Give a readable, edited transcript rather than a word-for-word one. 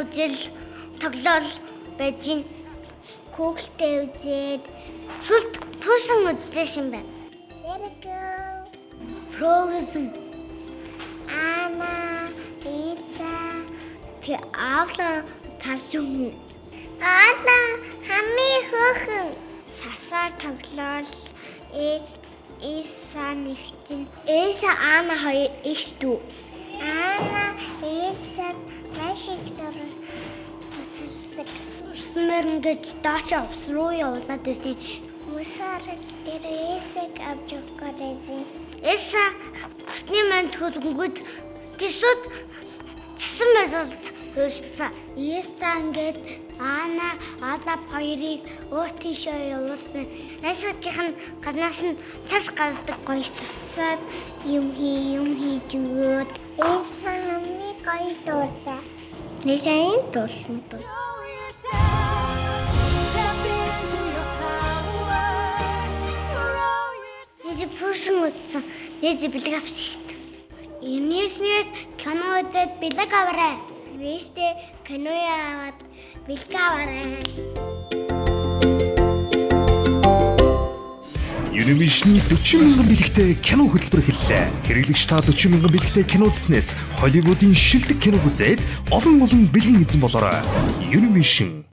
Frozen үзэл тоглоол байж гин. Хүүхэлтэй үзээд сүлд Frozen үзсэн юм байна. Let it go. Frozen. Anna, Elsa. Тэг аавла цаасан. Аала хамгийн хөөхөн. Сасаар тоглоол Элса нэг чинь Элса, Анна хоёр эгч дүү. Анна, Элса маш их тусалдаг. Усан морин гэж доош ус руу явуулаад байсан. Мусаарл дээр Элсаг авч явах байсан. Элса усны манд хөлгөнгөд тэсүүд цэсэн байсуулж хуурцсан. Элса ингээд Анна, Олаф хоёрыг өөр тийшээ явуулсан. Элсагийнх нь гаднаас нь цас гардаг. Гоё сасаар юм хийж өгөөд Элса хамгийн гоё дуртай. Нээсэн дуулмад. Show yourself, step into your power, grow yourself. Нээзи пүүсэн утсан. Нээзи бэлэг авсан шүү дээ. Энэснээс кино үзээд бэлэг аваарай. Вэстэ кино яваад бэлэг аваарай. Univision-ы 40 мянган бэлэгтэй кино хөтөлбөр эхэллээ. Хэрэглэгч та 40 мянган бэлэгтэй кино үзснээс Холливуудын шилдэг киног үзээд олон олон бэлгийн эзэн болоорой. Univision.